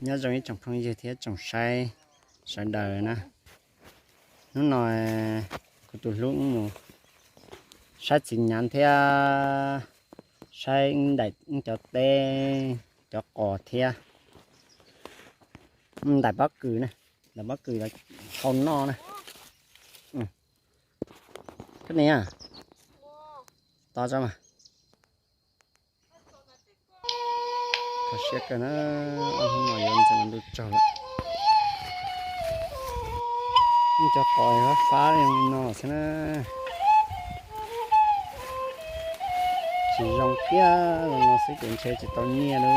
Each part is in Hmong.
Nyob zoo ib tsoom phooj ywg thiab tsoom saib sawv daws na. Hnub no kuv tus hlub mus saib txiv nyav thiab saib daim cov teb, cov qos thiab ntais pob kws na, ntais pob kws los hau noj na. Koj niam, tos tso mas. Kho siab kawg na, ob hnub no yuav ntxeev ntuj tsaug lawm. Cov qos fab fab li no xwb na. Tsis zoo kiag li no xwb ces ntshe tsis tau nyiaj li.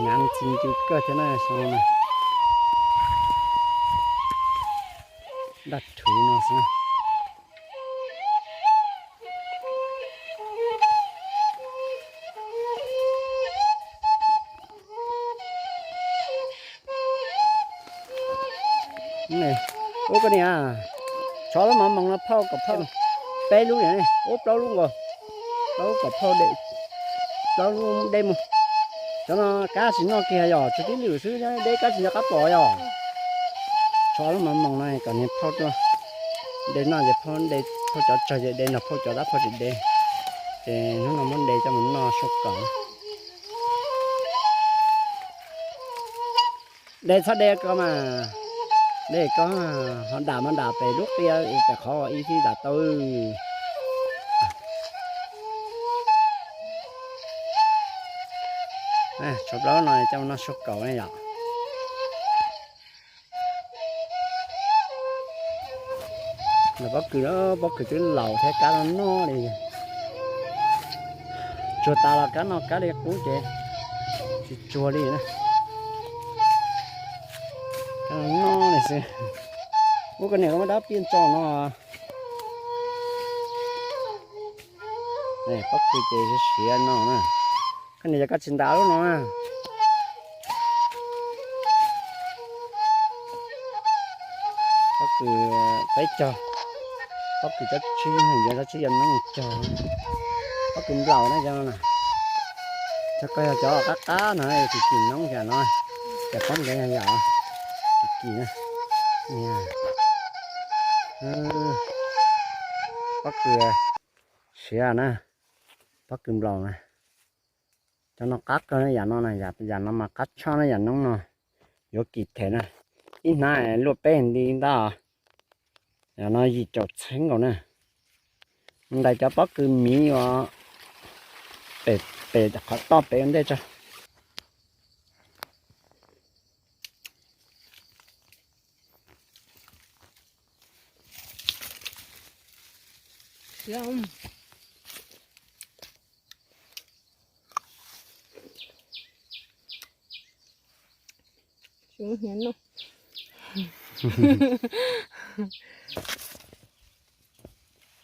Nyav ntxi ncw kawg thiab na, xyoo no. Daj rhuv no xwb. Ub, koj niam, tshuav lub mov moos no phauj kom phauj peb lub niam, ub, plaub lub nkaus, plaub lub kom phauj de, plaub lub de mus. Cov no kab tsis noj kiag yog tshuav tib lwm xwb, deb kab tsis nco qab pom yog. Tshuav lub mov moos no kom niag phauj tuaj de noj ces phauj de, phauj cov tsawg ces de nrog phauj cov, tab phauj tsis de. Ces hnub no muab de coj mus noj sub kaum. De txhob de ko mas, de ko ho dam mas dam pem lub qia, pem qhov ib txhij dam tau. Tshuav plaub no coj mus noj sub kaum ne yom. Ntais pob kws, pob kws twb laus thiab kab no noj li. Tsuag tas los kab noj kab li qub ces tsis tsuag li na. Kab no noj li xwb. Ub, koj niam, koj muab dab piaj tso no. Pob kws ces siav no na. Koj niam, yog koj tsis ntais lub no na. Pob kws peb caug, pob kws cov tsib, yog cov tsib yog noob caug. Pob kws nplaum na cov no na. Cov ko yog cov qab qab no, kim kim noob yam no, cov pob nkeeg yog yam kim kim na. Pob kws siav na, pob kws nplaum na. Cov no qab kawg na, yam no na, yam no mas qab tshaj na, yam noob no yuav kim them na. Ib hnab luaj peb nti ntab. Yam no yim caum txheeb nkaus na. Ntais cov pob kws miv uas pem, pem qhov toj pem ua ntej tso. Siav. Siav hniav noj.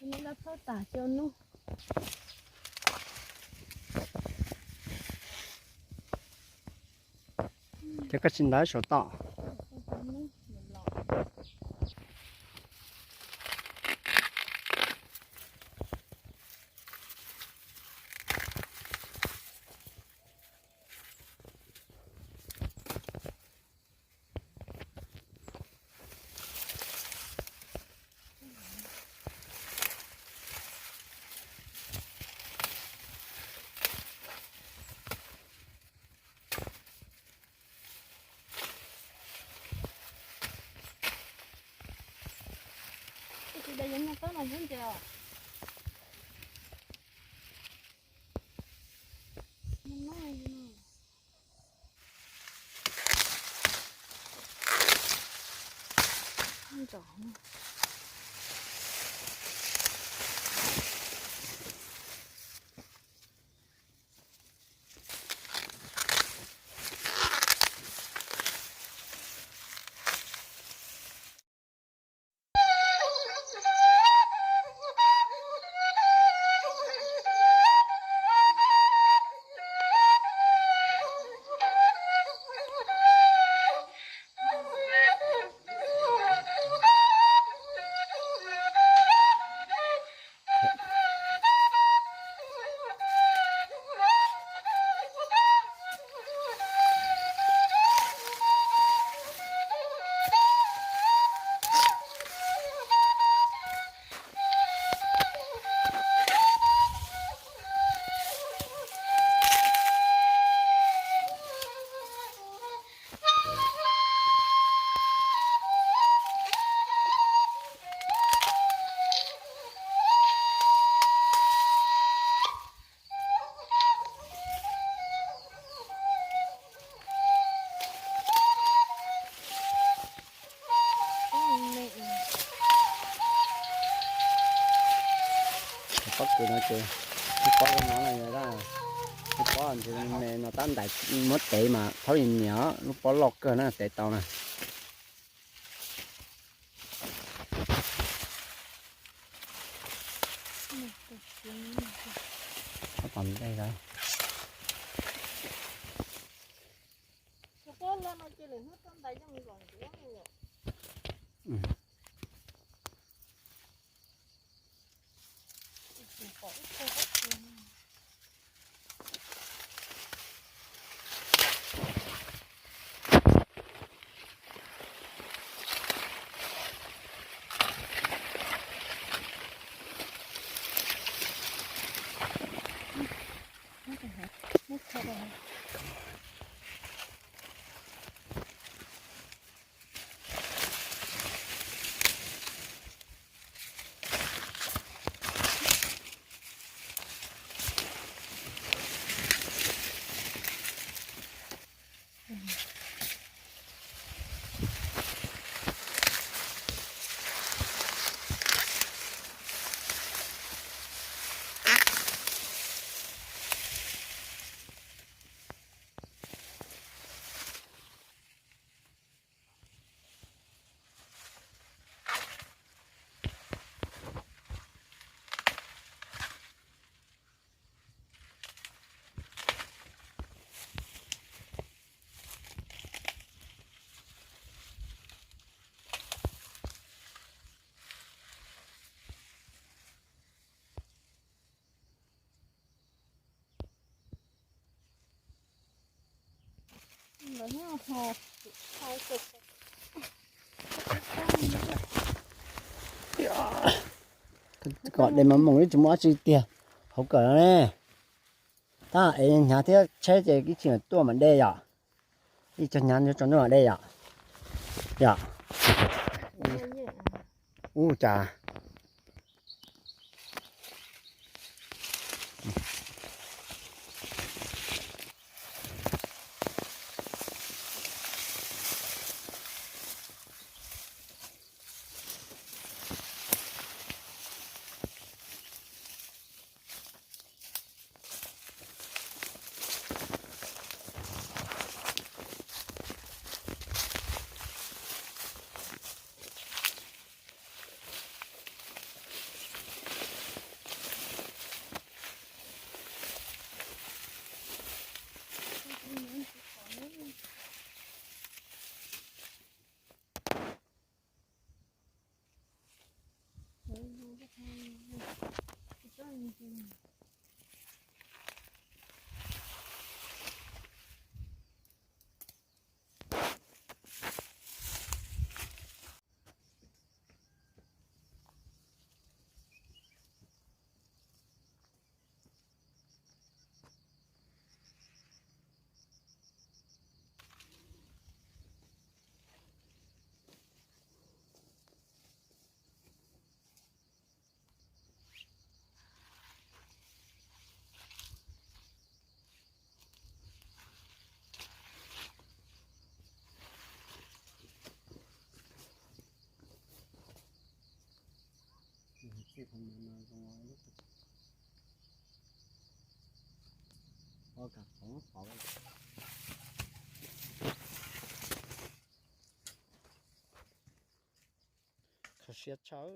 Noj tag cov nub. Ces koj tsis ntais saum toj. No ces lub pob no no yog lub pob ntsis me no tab ntais muab tev mas thaub li niam, lub pob loj kawg na tev tau na. Tom ntej lawm. Kom de mas moos ib tsis muaj dab tsi tiag hauv kawm no ne. Tab es hnyav thiab tsheb ces ib txhia tuaj mam de yom. Ib txhia hnyav tso ntuj mam de yom. Yom. Ub cas. Kho siab tshaj.